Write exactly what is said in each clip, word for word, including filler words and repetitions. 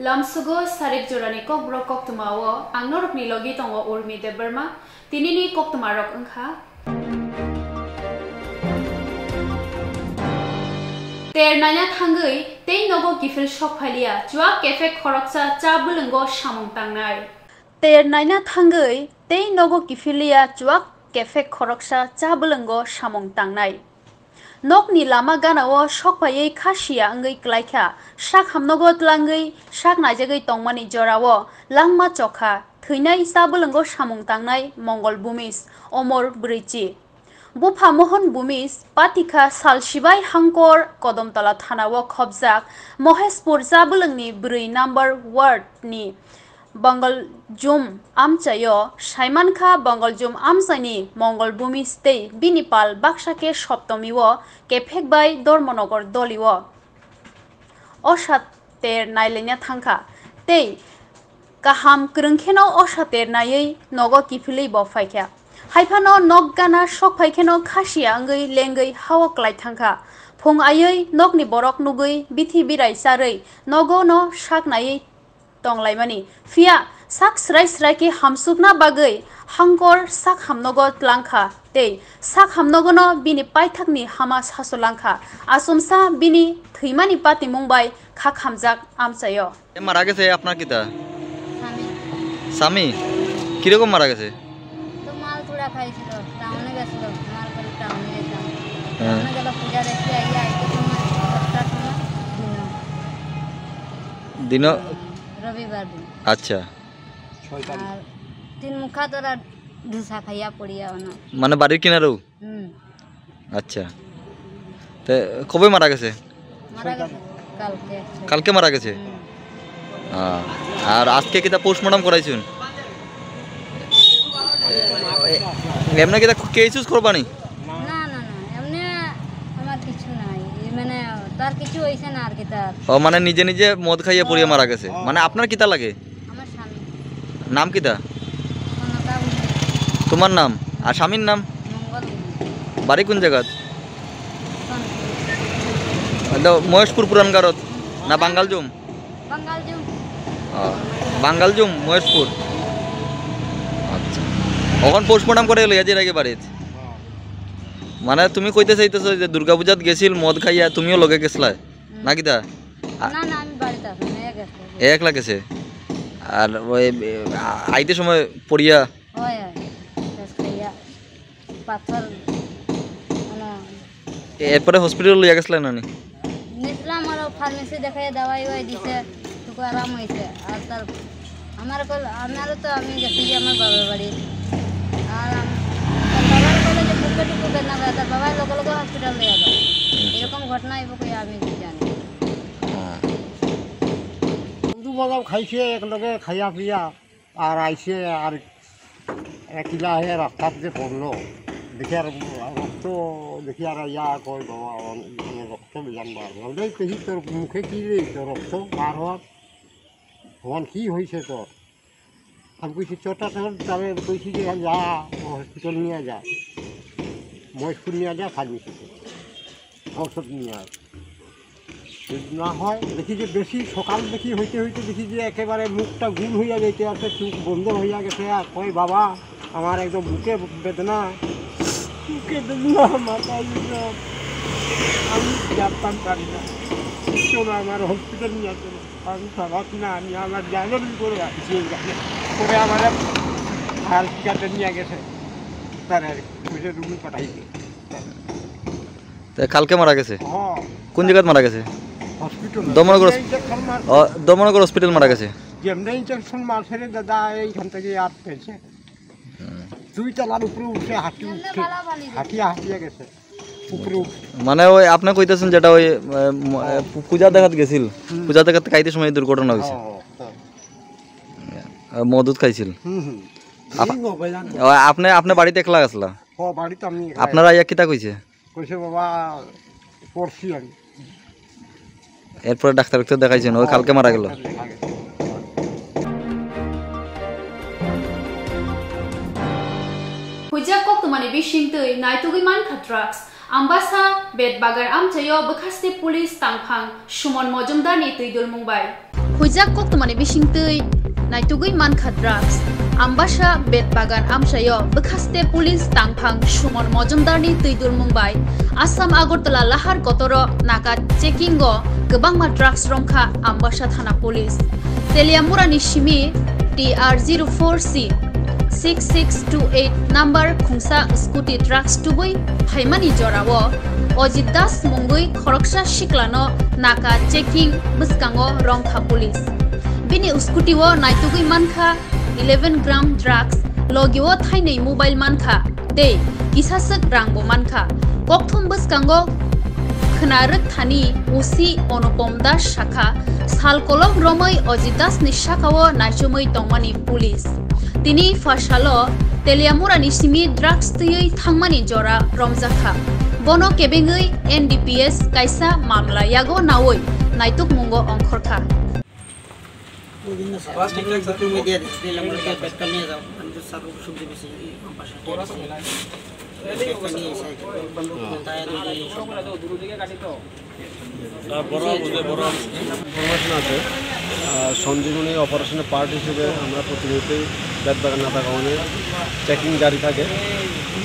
Lamsugo sarik jorani kokborok koktwmao ang norokni logi tongo Urmi Debbarma. Tinini koktwmarok wngkha: Ter naina thangwi tei nogo kiphil sok phailiya, chuak kephek khoroksa cha bwlwngo samung tangnai. Ter naina thangwi tei nogo kiphiliya, chuak kephek khoroksa cha bwlwngo samung tangnai. Nokni lama ganao sok phaiwi kha siya wngwi klaikha, sak hamnogo tlangwi sak naijagwi tongmani jorao langma chokha, thwinai cha bwlwngo samung tangnai Mongol Bumis, Omor Bwrwichi. Bupha Mohon Bumis patikha sal sibai Hangkor Kodomtola thanao khopjak Moheshpur cha bwlwngni brwi number ward ni Bangaljum amchaio saimankha. Bangaljum amchaini Mongol Bumis tei bini pal baksa khe Soptomio kephek bai Dharmanagar dolio osa ter nailaina thangkha tei kaham kwrwngkheno osa ter naiwi nogo kiphilwi bo phaikha. Haiphano nok gana sok phaikheno kha siya wngwi lengwi hao klai thangkha. Phung aiwi nokni borok nugwi bithi birai charwi nogo no sak naiwi tonglaimani. Phiya sak srai srai khe hamsukna bagwi Hangkor sak hamnogo tlangkha tei sak hamnogono bini paithakni hama sasolangkha. Achomsa bini thwimani patimung bai kha khamjak amchaio. এ মারা গেছে আপনার কিতা? স্বামী। স্বামী? কিরকম মারা গেছে? তো মাল তুলা খাইছিল, টাউনে গেছিল, মাল করে টাউনে যেতাম। হ্যাঁ। টাউনে গেল পূজা দেখে আইয়া আইতে সময় দশটার সময় দিন। দিন? রবিবার দিন। আচ্ছা। আর তিন মুখা তোরা ধুসা খাইয়া পড়িয়া অনো। মানে বাড়ির কিনারেও? হুম। আচ্ছা। তে কবে মারা গেছে? মারা গেছে কালকে। কালকে মারা গেছে? হুম। আহ, আর আজকে কিতা পোস্টমর্টম করাইছুন? এমনি কিতা কেস ইউজ করবানি? না, না, না, এমনি আমার কিছু নাই। এই মানে তার কিছু হইছে না আর কি তার। ও, মানে নিজে নিজে মদ খাইয়ে পড়িয়ে মারা গেছে। মানে আপনার কিতা লাগে? আমার স্বামী। নাম কিতা? কনকা ভূমি। তোমার নাম? আর স্বামীর নাম? মঙ্গল ভূমি। বাড়ি কোন জায়গাত? সনপুর। এটা মহেশপুর পুরান গারত না বাঙ্গালজুম? বাঙ্গালজুম। ও, বাঙ্গালজুম, মহেশপুর। আচ্ছা। এখন পোস্টমর্টম করে লইয়া যাইরাগি বাড়িত? মানে তুমি কইতে চাইতেছো যে দুর্গাপূজাত গেছিল মদ খাইয়া, তুমিও লগে গেছলা? হুম। না কিতা? আ- না, না, আমি বাড়িতে আছি, মেয়ে গেছে। এ একলা গেছে? আর ওই, এ, আ-, আইতে সময় পড়িয়া? হয়, হয়। শেষ খাইয়া পাথর, মানে এরপরে হসপিটাল লইয়া গেছলা নানি? নিছিলাম, আর ফার্মেসি দেখাইয়া দাওয়াই ওয়াই দিছে, একটু আরাম হয়েছে। আর তার আমার কল-, আমারও তো আমি গেছি যে আমার বাবার বাড়ি। আর আম-, তার বাবার কলে যে বুকে টুকে বেদনা করে, তার বাবার লগে লগে হসপিটাল নিয়ে গেল। হুম। এরকম ঘটনা হইব কই আমি জানি। হুম। দুধ বাদাম খাইছে একলগে খাইয়া পিয়া, আর আইছে আর একলা হয়ে রাস্তাত যে পড়লো, দেখি আর রক্ত, দেখি আর ইয়া কই বাবা, রক্ত বেজান বার। বলে, "এই পেশি তোর মুখে কি রে, তোর রক্ত বার হওয়ার?" তখন কি হয়েছে তোর? আমি কইছি, "চোটটা তখন তাহলে কইছি যে যা, হসপিটাল নিয়ে যা, মহেশপুর নিয়ে যা, ফার্মেসিতে ঔষধ নিয়ে আয়।" যদি না হয়, দেখি যে বেশি সকাল দেখি হইতে হইতে দেখি যে একেবারে মুখটা গুল হইয়া যাইতে আছে, চোখ বন্ধ হইয়া গেছে। আর কয়, "বাবা, আমার একদম বুকে বেদনা, বুকে বেদনা, মাথায় বেদনা, আমি জানতাম পারি না, চলো আমার হসপিটাল নিয়ে চলো।" আমি খাবার না, আমি আমার জানের উপরে রাখছি এই গানে। পরে আমার ফায়ার ব্রিগেডে নিয়ে গেছে, তারা পুলিশের রুমে পাঠাই দিয়ে। তো কালকে মারা গেছে? হ্যাঁ। কোন জায়গাত মারা গেছে? হসপিটাল। দমনগর হস-, ইঞ্জেকশন মার-, ও, দমনগর হসপিটাল মারা গেছে। যেমনি ইঞ্জেকশন মারছে রে দাদা, এইখান থেকে আর পেয়েছে। হুম। দুই তলার উপরে উঠে হাঁটি উঠে, হাঁটিয়া হাঁটিয়া গেছে। উপরে উঠে। মানে ওই আপনি কইতেছেন যেটা ওই, আহ, ম-, আহ, পু-, পূজা দেখাত গেছিল, হুম। পূজা দেখাত খাইতে সময় দুর্ঘটনা হয়েছে। হ্যাঁ, হ্যাঁ, হ্যাঁ। আহ, মদুদ খাইছিল। হুম, হুম। আপ-, এই মোবাইল আনতে। ও, আপনি, আপনি বাড়িতে একলা আসলা? ও, বাড়িতে আমি একলা। আপনারা আইয়া কিতা কইছে? কইছে, "বাবা, পড়ছি আমি।" এরপরে ডাক্তার, ডাক্তার দেখাইছেন, ওই কালকে মারা গেল। Huijak koktwmani bisingtwi naitugwi mankha drugs. Ambasa Betbagan amchaio bwkhasti police tangphang Suman Mojumdarni twi dulmung bai. Huijak koktwmani bisingtwi naitugwi mankha drugs. Ambasa Betbagan amchaio bwkhaste police tangphang Suman Mojumdarni twidulmung bai Assam Agartala lahar kotoro naka checking o kwbangma drugs romkha Ambasa thana police. Teliamurani simi T R zero four C six six two eight number khungsa scooty drugs tubui phaimani jorao Ojit Das mungwi khoroksa siklano naka checking bwskango romkha police. Bini scooty o naitugwi mankha eleven gram drugs, logio thainwi mobile mankha tei kisaswk rangbo mankha. Kokthum bwskango khwnarwk thani O C Anupam Das sakha, sal kolok romwi Ojit Das ni sakao naichomwi tongmani police. Tini pharsalo Teliamurani simi drugs twiwi thangmani jora romjakha. Bono kebengwi N D P S kaisa mamla yago naui naitukmungo ongkhorkha. Plastic bag, sir. Media, media, media, bag টা নিয়ে যাও। আমি তো স্যার অসুবিধা বেশি, এই পাশে একটা আছে। ব্যাগটা নিয়ে এসে, তাই আর ওই ইনফরমেশন আছে। আহ, সঞ্জীবনী অপারেশনের পার্ট হিসেবে আমরা প্রতিনিয়তই বেতবাগান নাতা ভবনে চেকিং জারি থাকে।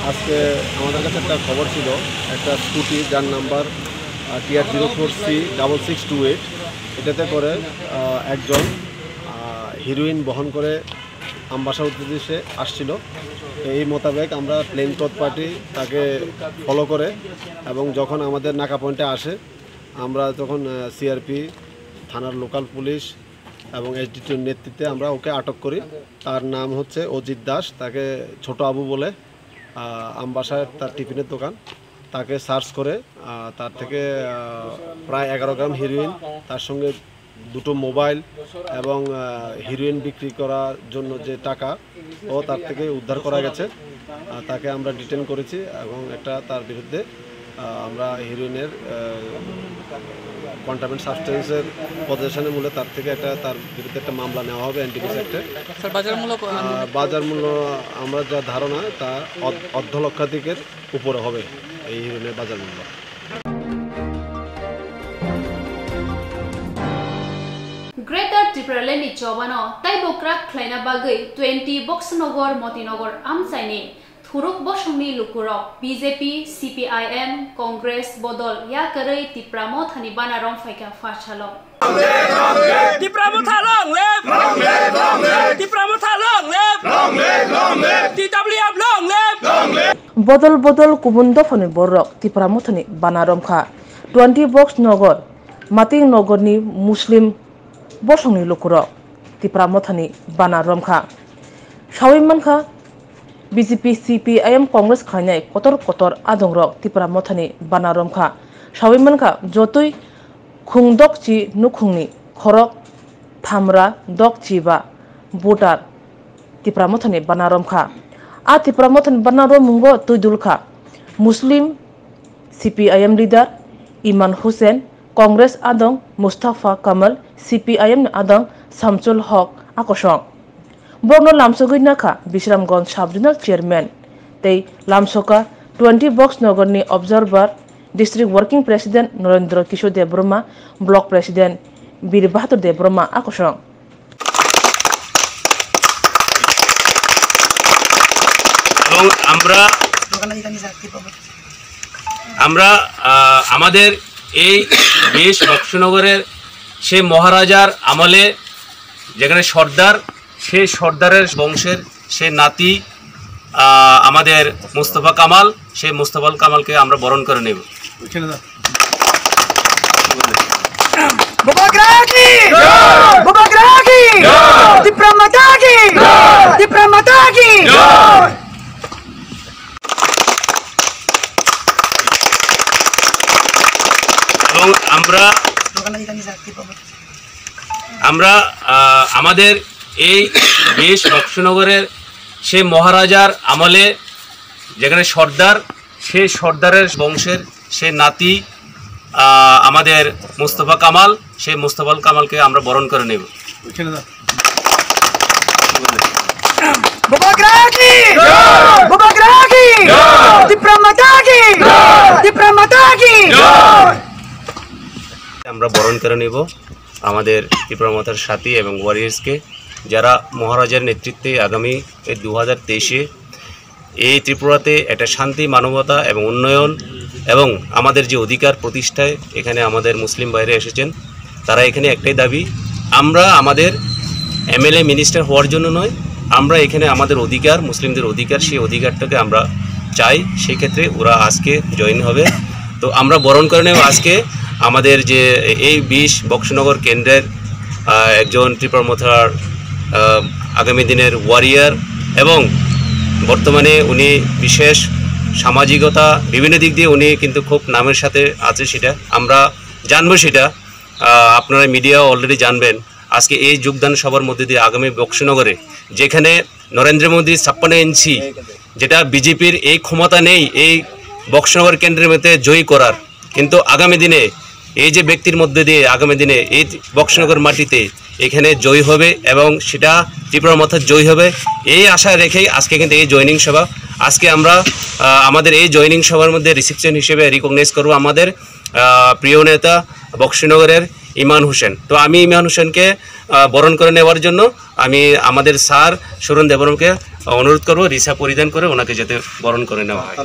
আজকে আমাদের কাছে একটা খবর ছিল, একটা স্কুটি যার নাম্বার, আহ, T R zero four C double six two eight, এটাতে করে, আহ, একজন, আহ, হিরোইন বহন করে আমবাসার উদ্দেশ্যে আসছিল। এই মোতাবেক আমরা প্লেইন ক্লথ পার্টি তাকে ফলো করে এবং যখন আমাদের নাকা পয়েন্টে আসে, আমরা তখন, আহ, সিআরপি, থানার লোকাল পুলিশ এবং এসডিটিওর নেতৃত্বে আমরা ওকে আটক করি। তার নাম হচ্ছে অজিত দাস। তাকে ছোট আবু বলে, আহ, আমবাসায় তার টিফিনের দোকান। তাকে সার্চ করে, আহ, তার থেকে, আহ, প্রায় এগারো গ্রাম হিরোইন, তার সঙ্গে দুটো মোবাইল এবং, আহ, হিরোইন বিক্রি করার জন্য যে টাকা, ও তার থেকে উদ্ধার করা গেছে। আহ, তাকে আমরা ডিটেইন করেছি এবং একটা তার বিরুদ্ধে, আহ, আমরা হিরোইনের, আহ, কন্ট্রাব্যান্ড সাবস্টেন্সের পজেশনের মূলে তার থেকে একটা, তার বিরুদ্ধে একটা মামলা নেওয়া হবে এনডিপিএস অ্যাক্টে। স্যার, বাজার মূল্য ক-, আহ, বাজার মূল্য আমরা যা ধারণা, তা অর্ধ-, অর্ধ লক্ষাধিকের উপরে হবে এই হিরোইনের বাজার মূল্য। Greater Tipraland ni chobano taibo kwrak khlaina bagwi twenty Boxnogor Motinogor amchaini thuruk bosongni lukurok B J P, C P I M, Congress bodol yakarwi Tipra Mothani bana romphaikha pharsalo. Tipra Motha long live! Long live, long live! Tipra Motha long live! Long live, long live! T W F long live! Long live! Bodol bodol kubun dophani borok Tipra Mothani bana romkha. Twenty Boxnogor, Matingnogorni Muslim bosongni lukurok Tipra Mothani bana romkha. Sawi mankha, B J P, C P I M, Congress khlainai kotor kotor adongrok Tipra Mothani bana romkha. Sawi mankha, jotoi khung dokchi nukhungni khorok thamra dokchi ba voter Tipra Mothani bana romkha. A Tipra Mothani bana romungo twi dulkha Muslim C P I M leader Iman Hussain, Congress adong Mustafa Kamal, C P I M ni adong Samsul Hok akosong. Borokno lamsogwi nakha Bisramganj Sub-Zonal Chairman tei lamsoka twenty Boxnogorni Observer, District Working President Narendra Kishore Debbarma, Block President Bir Bahadur Debbarma akosong. এবং আমরা, আমরা, আহ, আমাদের এই বিশ বক্সনগরের সে মহারাজার আমলে যেখানে সর্দার, সেই সর্দারের বংশের সে নাতি, আহ, আমাদের মোস্তফা কামাল, সেই মোস্তফা কামালকে আমরা বরণ করে নেব। Bubagraki! Bubagraki! Tipra Mata ki! Tipra Mata ki! এবং আমরা, আমরা, আহ, আমাদের এই বিশ বক্সনগরের সে মহারাজার আমলে যেখানে সর্দার, সেই সর্দারের বংশের সে নাতি, আহ, আমাদের মোস্তফা কামাল, সেই মোস্তফা কামালকে আমরা বরণ করে নেব। Bubagraki! Bubagraki! Tipra Mata ki! Tipra Mata ki! আমরা বরণ করে নেব। আমাদের ত্রিপুরা মথার সাথী এবং ওয়ারিয়ার্সকে, যারা মহারাজার নেতৃত্বে আগামী এই দু হাজার তেইশে এই ত্রিপুরাতে একটা শান্তি, মানবতা এবং উন্নয়ন এবং আমাদের যে অধিকার প্রতিষ্ঠায় এখানে আমাদের মুসলিম ভাইরা এসেছেন, তারা এখানে একটাই দাবি, আমরা আমাদের এমএলএ মিনিস্টার হওয়ার জন্য নয়, আমরা এখানে আমাদের অধিকার, মুসলিমদের অধিকার, সেই অধিকারটাকে আমরা চাই। সেই ক্ষেত্রে ওরা আজকে জয়েন হবে। তো আমরা বরণ করে নেব আজকে আমাদের যে এই বিশ বক্সনগর কেন্দ্রের, আহ, একজন ত্রিপুরা মথার, আহ, আগামী দিনের ওয়ারিয়ার এবং বর্তমানে উনি বিশেষ সামাজিকতা, বিভিন্ন দিক দিয়ে উনি কিন্তু খুব নামের সাথে আছে, সেটা আমরা জানবো। সেটা, আহ, আপনারা মিডিয়া অলরেডি জানবেন। আজকে এই যোগদান সভার মধ্যে দিয়ে আগামী বক্সনগরে, যেখানে নরেন্দ্র মোদী ছাপ্পান্ন ইঞ্চি, যেটা বিজেপির এই ক্ষমতা নেই এই বক্সনগর কেন্দ্রের মধ্যে জয়ী করার, কিন্তু আগামী দিনে এই যে ব্যক্তির মধ্যে দিয়ে আগামী দিনে এই বক্সনগর মাটিতে এখানে জয়ী হবে এবং সেটা ত্রিপুরা মথার জয়ী হবে, এই আশা রেখেই আজকে কিন্তু এই জয়েনিং সভা। আজকে আমরা, আহ, আমাদের এই জয়েনিং সভার মধ্যে রিসেপশন হিসেবে রিকগনাইজ করবো আমাদের, আহ, প্রিয় নেতা বক্সনগরের ইমান হোসেন। তো আমি ইমান হোসেনকে, আহ, বরণ করে নেওয়ার জন্য আমি আমাদের স্যার সুরন দেববর্মাকে অনুরোধ করবো রিসা পরিধান করে ওনাকে যাতে বরণ করে নেওয়া হয়।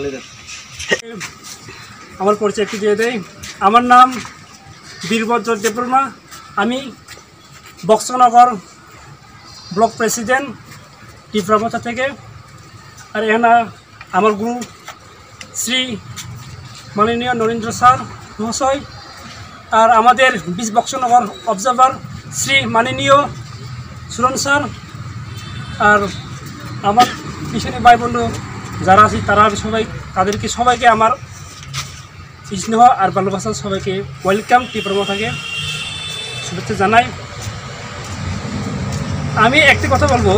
আমার পরিচয় একটু দিয়ে দেই। আমার নাম বীরভদ্র দেববর্মা। আমি বক্সনগর ব্লক প্রেসিডেন্ট ত্রিপুরা মথা থেকে। আর এখানে আমার গুরু শ্রী মাননীয় নরেন্দ্র স্যার মহাশয়, আর আমাদের বিশ বক্সনগর অবজার্ভার শ্রী মাননীয় সুরন স্যার, আর আমার পিছনে ভাই বন্ধু যারা আছি, তারা সবাই, তাদেরকে সবাইকে আমার স্নেহ আর ভালোবাসা, সবাইকে ওয়েলকাম, ত্রিপুরা মথাকে শুভেচ্ছা জানাই। আমি একটি কথা বলবো,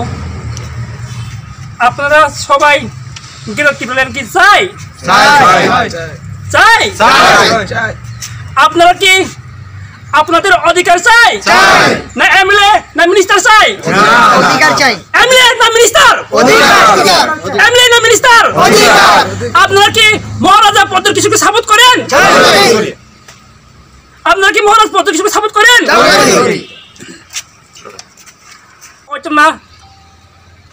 আপনারা সবাই কিন্তু ত্রিপুরাল্যান্ড কি চাই? চাই। চাই। চাই? চাই। আপনারা কি আপনাদের অধিকার চাই? চাই। না এমএলএ না মিনিস্টার চাই? অধিকার চাই। এমএলএ না মিনিস্টার? অধিকার। এমএলএ না মিনিস্টার? অধিকার। আপনারা কি মহারাজা পদ্মর কিছুকে সাপোর্ট করেন? চাই। আপনারা কি মহারাজ পদ্মর কিছুকে সাপোর্ট করেন? চাই। হয়তো না,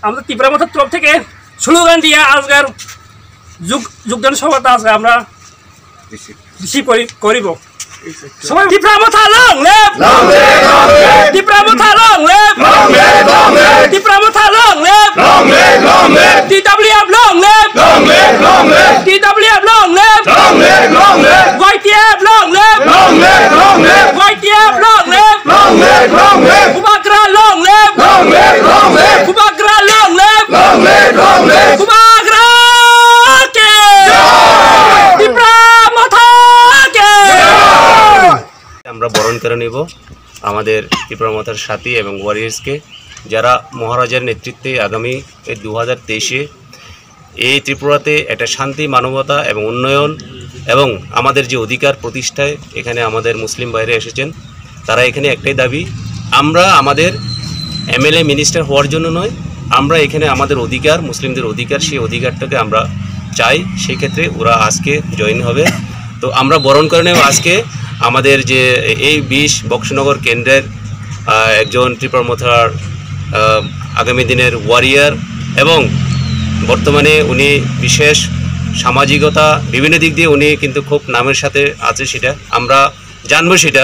আমরা ত্রিপুরা মথার তরফ থেকে স্লোগান দিয়ে আজকের যোগ-, যোগদান সভাটা আজকে আমরা রিসিভ করি-, করিব। সবাই ত্রিপুরা মথা long live! Long live, long live! Tripura মথা long live! Long live, long live! Tripura মথা long live! Long live, long live! টিডব্লিউএফ long live! Long live, long live! টিডব্লিউএফ long live! Long live, long live! YTF long live! Long live, long live! YTF long live! Long live, long live! বুবাগ্রা long live! Long live, long live! বুবাগ্রা long live! Long live, long live! বুবাগ্রা কে জয়! ত্রিপুরা মথা কে জয়! আমরা বরণ করে নিব আমাদের ত্রিপুরা মথার সাথী এবং ওয়ারিয়ার্সকে, যারা মহারাজার নেতৃত্বে আগামী এই দু হাজার তেইশে এই ত্রিপুরাতে একটা শান্তি, মানবতা এবং উন্নয়ন এবং আমাদের যে অধিকার প্রতিষ্ঠায় এখানে আমাদের মুসলিম ভাইরা এসেছেন, তারা এখানে একটাই দাবি, আমরা আমাদের এমএলএ মিনিস্টার হওয়ার জন্য নয়, আমরা এখানে আমাদের অধিকার, মুসলিমদের অধিকার, সেই অধিকারটাকে আমরা চাই। সেই ক্ষেত্রে ওরা আজকে জয়েন হবে। তো আমরা বরণ করে নেব আজকে আমাদের যে এই বিশ বক্সনগর কেন্দ্রের, আহ, একজন ত্রিপুরা মথার, আহ, আগামী দিনের ওয়ারিয়ার এবং বর্তমানে উনি বিশেষ সামাজিকতা, বিভিন্ন দিক দিয়ে উনি কিন্তু খুব নামের সাথে আছে, সেটা আমরা জানবো। সেটা,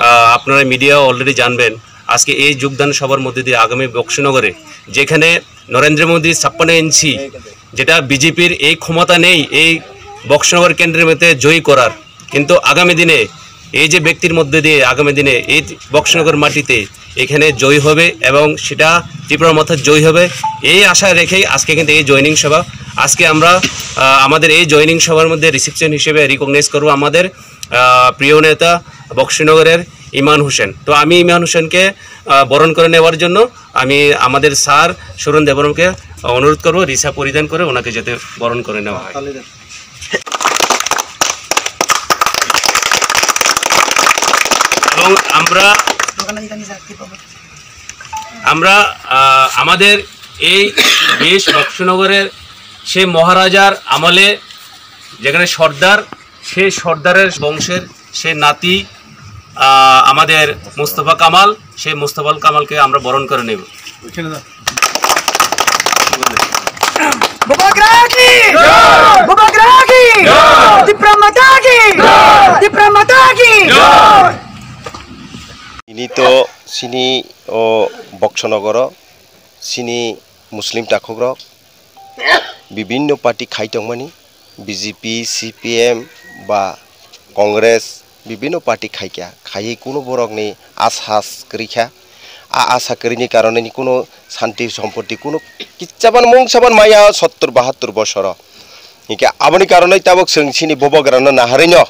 আহ, আপনারা মিডিয়া অলরেডি জানবেন। আজকে এই যোগদান সভার মধ্যে দিয়ে আগামী বক্সনগরে, যেখানে নরেন্দ্র মোদী ছাপ্পান্ন ইঞ্চি, যেটা বিজেপির এই ক্ষমতা নেই এই বক্সনগর কেন্দ্রের মধ্যে জয়ী করার, কিন্তু আগামী দিনে এই যে ব্যক্তির মধ্যে দিয়ে আগামী দিনে এই বক্সনগর মাটিতে এখানে জয়ী হবে এবং সেটা ত্রিপুরা মথা জয়ী হবে, এই আশা রেখেই আজকে কিন্তু এই জয়েনিং সভা। আজকে আমরা, আহ, আমাদের এই জয়েনিং সভার মধ্যে রিসেপশন হিসেবে রিকগনাইজ করবো আমাদের, আহ, প্রিয় নেতা বক্সনগরের ইমান হোসেন। তো আমি ইমান হোসেনকে, আহ, বরণ করে নেওয়ার জন্য আমি আমাদের স্যার সুরন দেববর্মাকে অনুরোধ করবো রিসা পরিধান করে ওনাকে যাতে বরণ করে নেওয়া হয়। এবং আমরা, আমরা, আহ, আমাদের এই বিশ বক্সনগরের সে মহারাজার আমলে যেখানে সর্দার, সে সর্দারের বংশের সে নাতি, আহ, আমাদের মোস্তফা কামাল, সেই মোস্তফা কামালকে আমরা বরণ করে নেব। বুবাগ্রা কি? জয়! বুবাগ্রা কি? জয়! তিপ্রা মাতা কি? জয়! তিপ্রা মাতা কি? জয়! Ini to sini o Boksonogoro sini Muslim takhukrok bibinno party khai tongmani, B J P, C P M ba Congress bibinno party khaikha, khaiwi kuno borokni asa kwrwikha. A asa kwrwini karoneni kuno santi sompotti kuno kichaban mungsaban maya sottor bahattor bosoro. Hinkhe aboni karonwi tabuk chwng chini bubagrano naharwino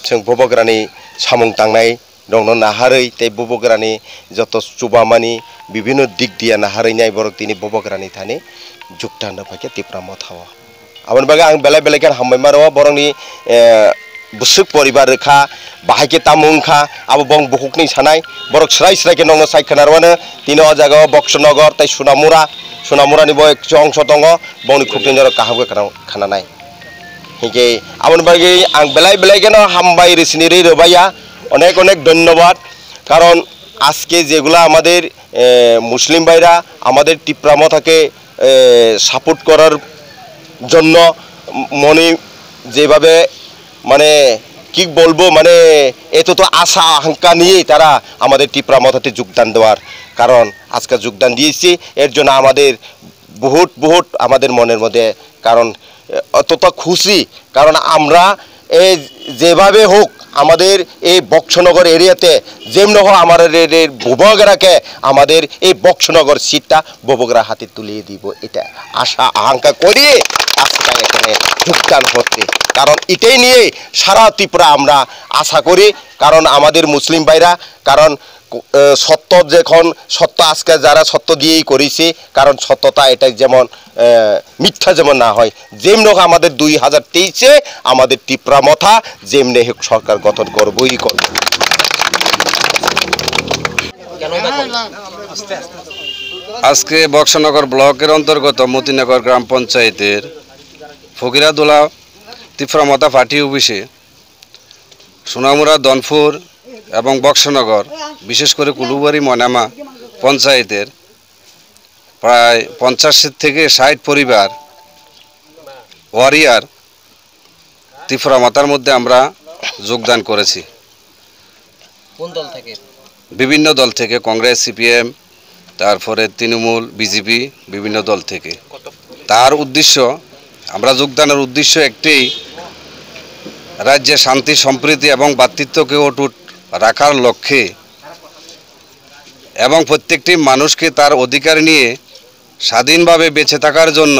chwng bubagrani samung tangnai rokno naharwi tei bubagrani joto chubamani bibinno dik diya naharwi nai borok tini bubagrani thani juktan rw phaikha Tipra Motha o. Aboni bagwi ang belai belai khe hambai ma rwo borokni, eh, bwswk poribar rwkha, bahai khe tamo wngkha, abo bong bukhukni sanai, borok srai srai khe nokno sai khna rwmano, tini o jaga o Boksonogor tei Sonamura, Sonamurani bo ek chongso tongo, bongni khukni norok kaham khe khna-, khnanai. Hinkhe aboni bagwi ang belai belai kheno hambai rwsini rwi rwbaiya, onek onek dhonnobad, karon ajke jegula amader, eh, Muslim bhaira amader Tipra Mothake, eh, support korar jonno moni jebabe mane ki bolbo mane eto to asha ahanka niyei tara amader Tipra Mothate jogdan dewar karon ajka jogdan diyesi er jonno amader বহুত, বহুত আমাদের মনের মধ্যে, কারণ, এ, অতটা খুশি, কারণ আমরা এই যেভাবে হোক আমাদের এই বক্সনগর এরিয়াতে যেমনি হোক আমাদের এই, এই বুবাগ্রাকে আমাদের এই বক্সনগর সিটটা বুবাগ্রা হাতে তুলিয়ে দিব, এটা আশা আকাঙ্ক্ষা করি আজকে এখানে যোগদান হচ্ছে। কারণ এটাই নিয়ে সারা ত্রিপুরা আমরা আশা করি, কারণ আমাদের মুসলিম ভাইরা, কারণ কো-, এ, সত্য যখন, সত্য আজকে যারা সত্য দিয়েই করেছে, কারণ সত্যতা এটা যেমন, এ, মিথ্যা যেমন না হয়, যেমনি হোক আমাদের দুই হাজার তেইশে আমাদের ত্রিপুরা মথা যেমনি হোক সরকার গঠন করবই করব। আজকে বক্সনগর ব্লকের অন্তর্গত মতিনগর গ্রাম পঞ্চায়েতের ফকিরাদোলা ত্রিপুরা মথা পার্টি অফিসে সোনামুড়া, ধনপুর এবং বক্সনগর, বিশেষ করে কুলুবাড়ি ময়নামা পঞ্চায়েতের প্রায় পঞ্চাশ থেকে ষাট পরিবার ওয়ারিয়ার ত্রিপুরা মথার মধ্যে আমরা যোগদান করেছি। কোন দল থেকে? বিভিন্ন দল থেকে, কংগ্রেস, সিপিএম, তারপরে তৃণমূল, বিজেপি, বিভিন্ন দল থেকে। তার উদ্দেশ্য, আমরা যোগদানের উদ্দেশ্য একটাই, রাজ্যে শান্তি, সম্প্রীতি এবং ভ্রাতৃত্বকে অটুট রাখার লক্ষ্যে এবং প্রত্যেকটি মানুষকে তার অধিকার নিয়ে স্বাধীনভাবে বেঁচে থাকার জন্য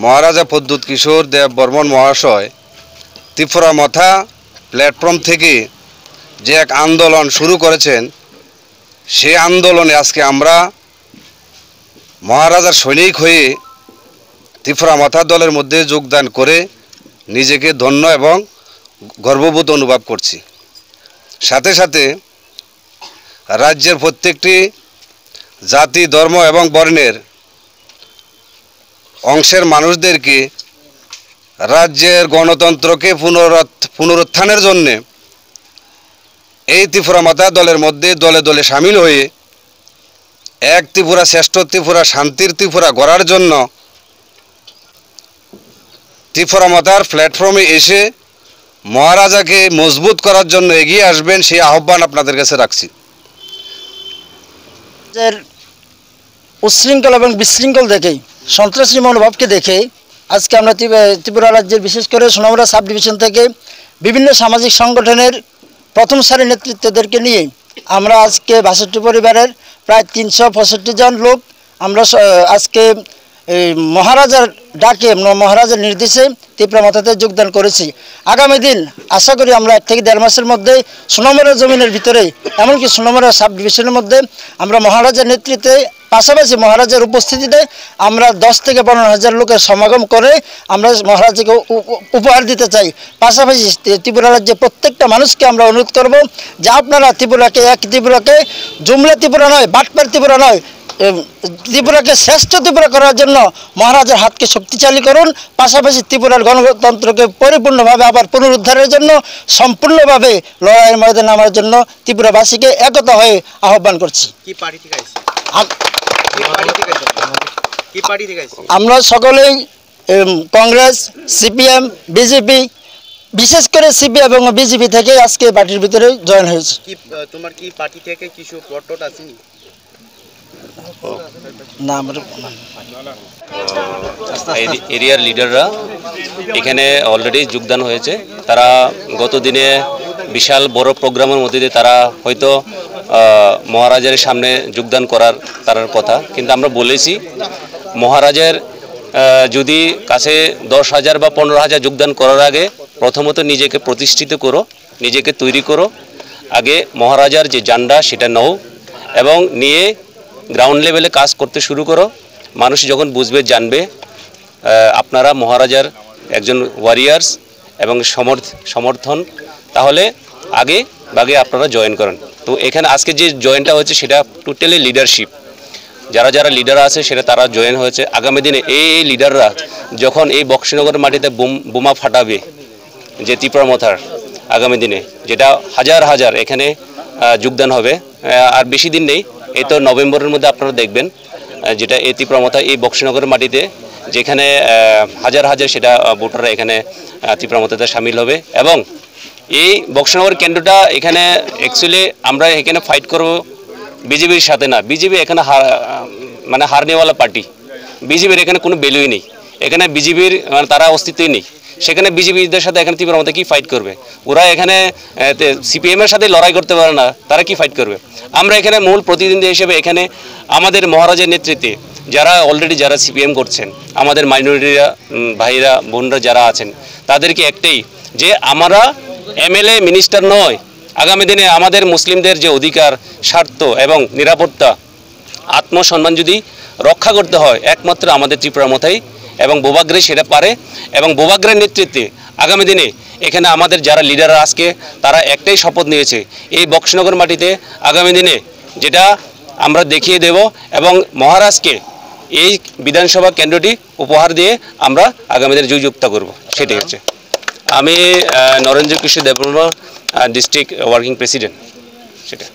মহারাজা প্রদ্যুৎ কিশোর দেব বর্মন মহাশয় ত্রিপুরা মথা প্ল্যাটফর্ম থেকে যে এক আন্দোলন শুরু করেছেন, সেই আন্দোলনে আজকে আমরা মহারাজার সৈনিক হয়ে ত্রিপুরা মথা দলের মধ্যে যোগদান করে নিজেকে ধন্য এবং গর্ববোধ অনুভব করছি। সাথে সাথে রাজ্যের প্রত্যেকটি জাতি, ধর্ম এবং বর্ণের অংশের মানুষদেরকে রাজ্যের গণতন্ত্রকে পুনরুত্থ-, পুনরুত্থানের জন্যে এই ত্রিপুরা মথা দলের মধ্যে দলে দলে সামিল হয়ে এক ত্রিপুরা, শ্রেষ্ঠ ত্রিপুরা, শান্তির ত্রিপুরা গড়ার জন্য ত্রিপুরা মথার প্ল্যাটফর্মে এসে মহারাজাকে মজবুত করার জন্য এগিয়ে আসবেন, সেই আহ্বান আপনাদের কাছে রাখছি। রাজ্যের উচ্ছৃঙ্খল এবং বিশৃঙ্খল দেখেই, সন্ত্রাসী মনোভাবকে দেখেই আজকে আমরা ত্রিপ-, ত্রিপুরা রাজ্যের, বিশেষ করে সোনামুড়া সাব ডিভিশন থেকে বিভিন্ন সামাজিক সংগঠনের প্রথম সারির নেতৃত্বদেরকে নিয়ে আমরা আজকে বাষট্টি পরিবারের প্রায় তিনশো পঁয়ষট্টি জন লোক আমরা স-, আজকে এই মহারাজার ডাকে, ম-, মহারাজার নির্দেশে ত্রিপুরা মথাতে যোগদান করেছি। আগামী দিন আশা করি আমরা এক থেকে দেড় মাসের মধ্যে সোনামুড়া জমিনের ভিতরে, এমনকি সোনামুড়া সাব ডিভিশনের মধ্যে আমরা মহারাজার নেতৃত্বে, পাশাপাশি মহারাজার উপস্থিতিতে আমরা দশ থেকে পনেরো হাজার লোকের সমাগম করে আমরা মহারাজাকে উ-, উ-, উপহার দিতে চাই। পাশাপাশি ত্রি-, ত্রিপুরা রাজ্যে প্রত্যেকটা মানুষকে আমরা অনুরোধ করব যে আপনারা ত্রিপুরাকে, এক ত্রিপুরাকে, জুমলা ত্রিপুরা নয়, বাটপার ত্রিপুরা নয়, এ, ত্রিপুরাকে শ্রেষ্ঠ ত্রিপুরা করার জন্য মহারাজার হাতকে শক্তিশালী করুন, পাশাপাশি ত্রিপুরার গণতন্ত্রকে পরিপূর্ণভাবে আবার পুনরুদ্ধারের জন্য সম্পূর্ণভাবে লড়াইয়ের ময়দানে নামার জন্য ত্রিপুরাবাসীকে একতা হয়ে আহ্বান করছি। কি পার্টি থেকে আইছে? আম- কি পার্টি থেকে আইছে? কি পার্টি থেকে আইছে? আমরা সকলেই, এম, কংগ্রেস, সিপিএম, বিজেপি, বিশেষ করে সিপিএম এবং বিজেপি থেকে আজকে পার্টির ভিতরে জয়েন হয়েছি। কি, আহ, তোমার কি পার্টি থেকে কিছু প্লট টট আসেনি? না, আমার এরি-, এরিয়ার লিডাররা এখানে অলরেডি যোগদান হয়েছে। তারা গত দিনে বিশাল বড় প্রোগ্রামের মধ্যে দিয়ে তারা হয়তো, আহ, মহারাজার সামনে যোগদান করার, তারার কথা, কিন্তু আমরা বলেছি মহারাজার, আহ, যদি কাছে দশ হাজার বা পনেরো হাজার যোগদান করার আগে প্রথমত নিজেকে প্রতিষ্ঠিত করো, নিজেকে তৈরি করো। আগে মহারাজার যে জান্ডা সেটা নাও এবং নিয়ে গ্রাউন্ড লেভেলে কাজ করতে শুরু করো। মানুষ যখন বুঝবে, জানবে, আহ, আপনারা মহারাজার একজন ওয়ারিয়ার্স এবং সমর্থ-, সমর্থন, তাহলে আগে ভাগে আপনারা জয়েন করেন। তো এখানে আজকে যে জয়েনটা হয়েছে সেটা টোটালি লিডারশিপ, যারা যারা লিডার আছে সেটা তারা জয়েন হয়েছে। আগামী দিনে এই এই লিডাররা যখন এই বক্সিনগরের মাটিতে বোম-, বোমা ফাটাবে, যে ত্রিপুরা মথার আগামী দিনে যেটা হাজার হাজার এখানে, আহ, যোগদান হবে। আহ, আর বেশি দিন নেই, এই তো নভেম্বরের মধ্যে আপনারা দেখবেন, আহ, যেটা এই ত্রিপুরা মথা এই বক্সিনগরের মাটিতে যেখানে, আহ, হাজার হাজার সেটা, আহ, ভোটাররা এখানে, আহ, ত্রিপুরা মথাতে সামিল হবে। এবং এই বক্সিনগর কেন্দ্রটা এখানে অ্যাকচুয়ালি আমরা এখানে ফাইট করব বিজেপির সাথে না, বিজেপি এখানে হার-, মানে হারনেওয়ালা পার্টি, বিজেপির এখানে কোনো ভ্যালুই নেই, এখানে বিজেপির মানে তারা অস্তিত্বই নেই। সেখানে বিজেপিদের সাথে এখানে ত্রিপুরা মথা কি ফাইট করবে? ওরা এখানে, এ, তে, সিপিএম এর সাথে লড়াই করতে পারে না, তারা কি ফাইট করবে? আমরা এখানে মূল প্রতিদ্বন্দ্বী হিসেবে এখানে আমাদের মহারাজের নেতৃত্বে যারা অলরেডি যারা সিপিএম করছেন, আমাদের মাইনরিটিরা, উম, ভাইরা বোনরা যারা আছেন, তাদেরকে একটাই যে আমরা এমএলএ মিনিস্টার নয়, আগামী দিনে আমাদের মুসলিমদের যে অধিকার, স্বার্থ এবং নিরাপত্তা, আত্মসম্মান যদি রক্ষা করতে হয়, একমাত্র আমাদের ত্রিপুরা মথাই এবং বোবাগ্রে সেটা পারে। এবং বোবাগ্রের নেতৃত্বে আগামী দিনে এখানে আমাদের যারা লিডার আজকে, তারা একটাই শপথ নিয়েছে, এই বক্সনগর মাটিতে আগামী দিনে যেটা আমরা দেখিয়ে দেব এবং মহারাজকে এই বিধানসভা কেন্দ্রটি উপহার দিয়ে আমরা আগামী দিনে জয়যুক্ত করব, সেটাই হচ্ছে। আমি, আহ, নরেন্দ্র কিশোর দেববর্মা, আহ, ডিস্ট্রিক্ট ওয়ার্কিং প্রেসিডেন্ট, সেটা।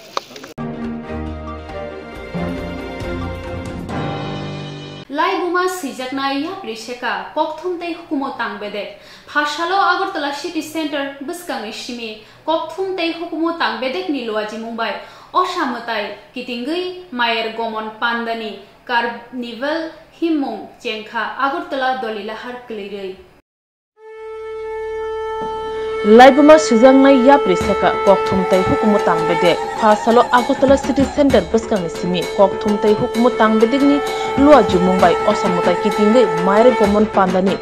Laibuma swijaknai yapri seka kokthum tei hukumu tang bedek. Phasalo Agartala City Center bwskangni simi kokthum tei hukumu tang bedekni luajimung bai osa mwtai kitingwi Mayer Gomon Pandani Carnival himmung chengkha Agartala Dolilahar kwlwirwi. Laibuma swijaknai yapri seka kokthum tei hukumu tang bedek. Phasalo Agartala City Center bwskangni simi kokthum tei hukumu tang bedekni luajimung bai osa mwtai kitingwi Mayer Gomon Pandani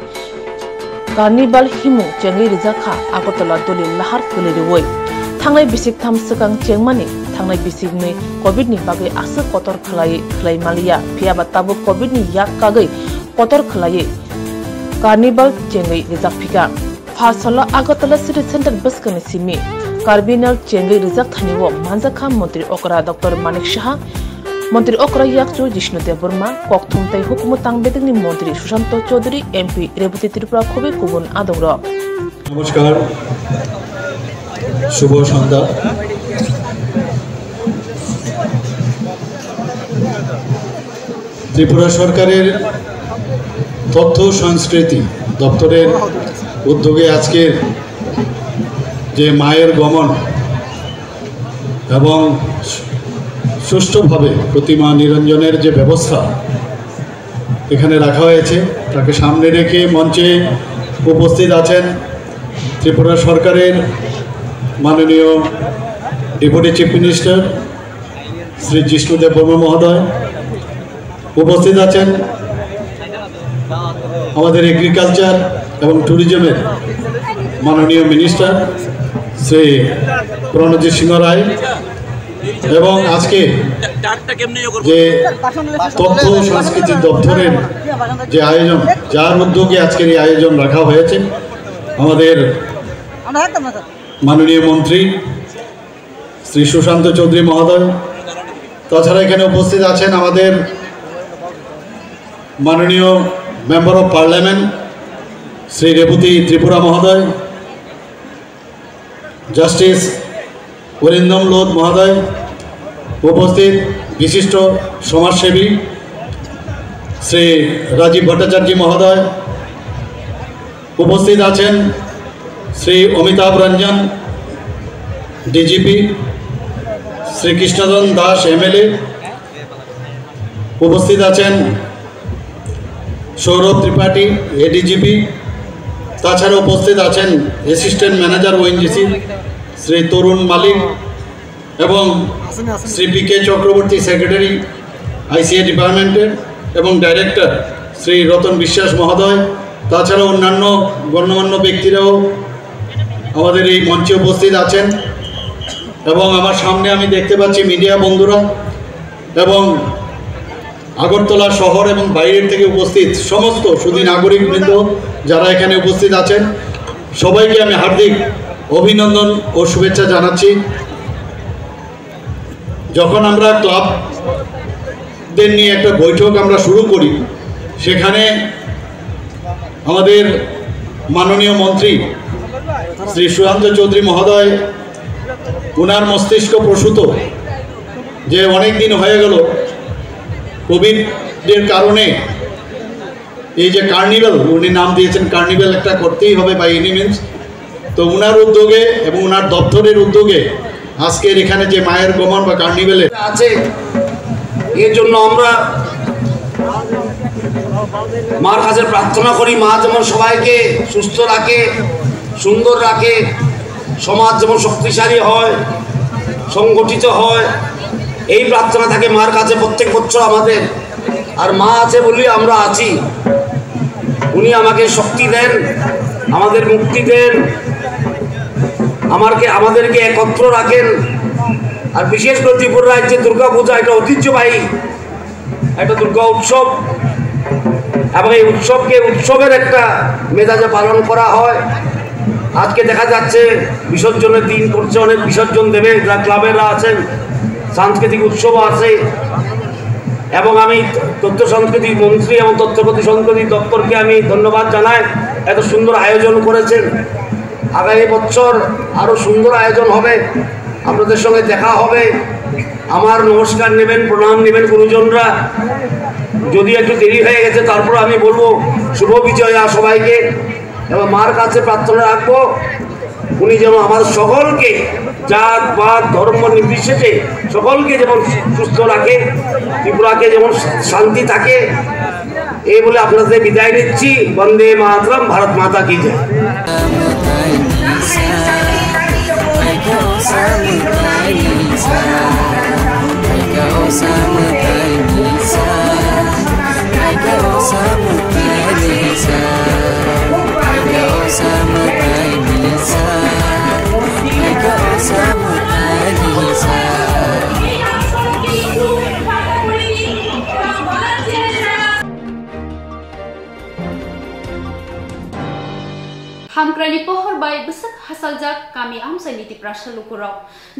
Carnival himung chengwi rijak kha Agartala Dolilahar kwlwirwi. Thangnai bisik tham swkang chengmani thangnai bisik nwi covid ni bagwi aswk kotor khlai, khlai maliya, phiyaba tabuk covid ni yak kagwi kotor khlaiwi Carnival chengwi rijak phika. Phasalo Agartala City Center bwskangni simi Carnival chengwi rijak thani o manjakha Montri Okra Doctor Manik Saha, Montri Okra Yakchu Jishnu Debbarma, kokthum tei hukumu tang bedekni Montri Sushanto Chaudhary, M P Rebati Tripura khobwi kubun adongrok. নমস্কার, শুভ সন্ধ্যা। ত্রিপুরা সরকারের তথ্য সংস্কৃতি দপ্তরের উদ্যোগে আজকের যে মায়ের গমন এবং সুষ্ঠুভাবে প্রতিমা নিরঞ্জনের যে ব্যবস্থা এখানে রাখা হয়েছে, তাকে সামনে রেখে মঞ্চে উপস্থিত আছেন ত্রিপুরা সরকারের মাননীয় ডেপুটি চিফ মিনিস্টার শ্রী জিষ্ণু দেববর্মা মহোদয়, উপস্থিত আছেন আমাদের এগ্রিকালচার এবং ট্যুরিজমের মাননীয় মিনিস্টার শ্রী প্রণজিৎ সিংহ রায় এবং আজকে যে তথ্য সংস্কৃতি দপ্তরের যে আয়োজন, যার উদ্যোগে আজকের এই আয়োজন রাখা হয়েছে, আমাদের মাননীয় মন্ত্রী শ্রী সুশান্ত চৌধুরী মহোদয়, তাছাড়া এখানে উপস্থিত আছেন আমাদের মাননীয় মেম্বার অফ পার্লামেন্ট শ্রী রেবতী ত্রিপুরা মহোদয়, জাস্টিস অরিন্দম লোধ মহোদয়, উপস্থিত বিশিষ্ট সমাজসেবী শ্রী রাজীব ভট্টাচার্য মহোদয়, উপস্থিত আছেন শ্রী অমিতাভ রঞ্জন ডিজিপি, শ্রী কৃষ্ণধন দাস এমএলএ, উপস্থিত আছেন সৌরভ ত্রিপাঠী এডিজিপি, তাছাড়া উপস্থিত আছেন অ্যাসিস্ট্যান্ট ম্যানেজার ওএনজিসি শ্রী তরুণ মালিক এবং শ্রী পি কে চক্রবর্তী সেক্রেটারি আইসিএ ডিপার্টমেন্টের এবং ডাইরেক্টর শ্রী রতন বিশ্বাস মহোদয়, তাছাড়া অন্যান্য গণ্যমান্য ব্যক্তিরাও আমাদের এই মঞ্চে উপস্থিত আছেন। এবং আমার সামনে আমি দেখতে পাচ্ছি মিডিয়া বন্ধুরা এবং আগরতলা শহর এবং বাইরের থেকে উপস্থিত সমস্ত সুধী নাগরিক বৃন্দ যারা এখানে উপস্থিত আছেন, সবাইকে আমি হার্দিক অভিনন্দন ও শুভেচ্ছা জানাচ্ছি। যখন আমরা ক্লাবদের নিয়ে একটা বৈঠক আমরা শুরু করি, সেখানে আমাদের মাননীয় মন্ত্রী শ্রী সুশান্ত চৌধুরী মহোদয়, ওনার মস্তিষ্ক প্রসূত যে অনেক দিন হয়ে গেল কোভিডের কারণে এই যে কার্নিভাল, উনি নাম দিয়েছেন কার্নিভাল একটা করতেই হবে বাই এনি মিনস। তো ওনার উদ্যোগে এবং ওনার দপ্তরের উদ্যোগে আজকের এখানে যে মায়ের গমন বা কার্নিভালে আছে, এর জন্য আমরা মার কাছে প্রার্থনা করি, মা যেমন সবাইকে সুস্থ রাখে, সুন্দর রাখে, সমাজ যেমন শক্তিশালী হয়, সংগঠিত হয়, এই প্রার্থনা থাকে মার কাছে প্রত্যেক বছর আমাদের। আর মা আছে বলেই আমরা আছি। উনি আমাকে শক্তি দেন, আমাদের মুক্তি দেন, আমারকে, আমাদেরকে একত্র রাখেন। আর বিশেষ করে ত্রিপুরা রাজ্যে দুর্গা পূজা একটা ঐতিহ্যবাহী একটা দুর্গা উৎসব, এবং এই উৎসবকে উৎসবের একটা মেজাজে পালন করা হয়। আজকে দেখা যাচ্ছে বিসর্জনের দিন করছে, অনেক বিসর্জন দেবে, যারা ক্লাবেরা আছেন, সাংস্কৃতিক উৎসব আছে। এবং আমি তথ্য সংস্কৃতি মন্ত্রী এবং তথ্য প্রতি সংস্কৃতি দপ্তরকে আমি ধন্যবাদ জানাই, এত সুন্দর আয়োজন করেছেন। আগামী বছর আরো সুন্দর আয়োজন হবে, আপনাদের সঙ্গে দেখা হবে। আমার নমস্কার নেবেন, প্রণাম নেবেন গুরুজনরা। যদি একটু দেরি হয়ে গেছে, তারপর আমি বলবো শুভ বিজয়া সবাইকে। এবং মার কাছে প্রার্থনা রাখবো, উনি যেন আমার সকলকে, জাত, পাত, ধর্ম নির্বিশেষে সকলকে যেমন সুস্থ রাখে, ত্রিপুরাকে যেমন শান্তি থাকে। এই বলে আপনাদের বিদায় নিচ্ছি। বন্দে মাতরম, ভারত মাতা কি জয়। Hamkraini pohor bai bwswk hasaljak kami amchaini Tiprasa lukurok.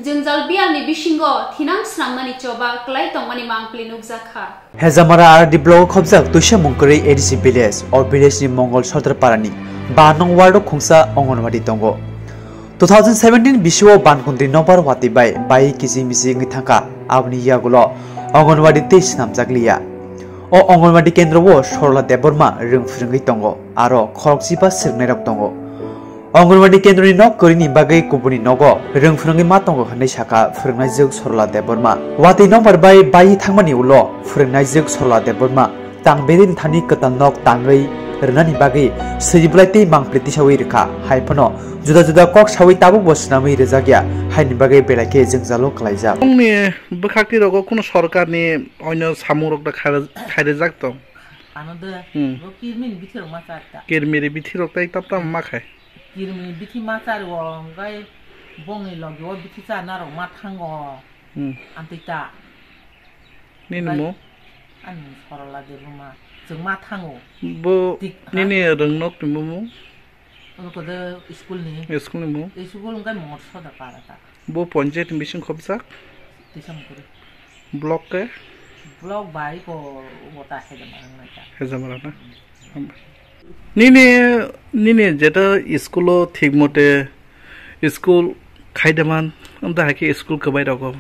Jwngjal biyalni bisingo thinang snamnani choba kwlai tongmani mangpili nukjakha. Hejamara R D block khobjak Tuisa Mungkri A D C village, o village ni Mongol Sordar parani ba nong ward o khungsa Anganwadi tongo. Two thousand seventeen bisio Bankuntri nokbar watwi bai bai kiching miching wngwi thangkha, aboni yagulo Anganwadi tei swnamjak liya. O Anganwadi kendro o Sorola Debbarma rwng phwrwngwi tongo, aro khorokchiba swrwngnairok tongo. Anganwadi kendroni nok kwrwini bagwi kubuni nogo rwng phwrwngwi ma tongo hwnwi sakha phwrwngnaijwk Sorola Debbarma. Watwi nokbar bai bai thangmani ulo phwrwngnaijwk Sorola Debbarma tang bedeni thani kwtal nok tangwi rwnani bagwi swi bwlai tei mangpili tisawi rwkha, hai phano juda juda kok sawi tabukbo swnamwi rwjakya, haini bagwi belai khe jwngjalo kwlaijak. Bwkhak twirogo kuno sorkarni oino samungrok da khaire-, khairijak tong. Ano de, hmm. Bo kirmini bithirok ma char ta. Kirmiri bithirok tai tam tam ma khai. Kirmini bithi ma char wo, ngai bongni logi wo bithi char narok ma thango. Hmm. Amtwi ta. Nini mo? Ani mung Sorola Debbarma. Chwng ma thango. Bo tik, ha? Nini rwngnok ni mo mo? Obo kode school ni. School ni mo? School wngkha Mongol Sordar para ta. Bo panchayat ni bising khobjak? Tisa Mungkri. Block ke? Block bai ko wata Hejamara nang nai ta. Hejamara na? Nini, nini jeta school o thik mote school khai de man, amta hai khe school kwbai rogo.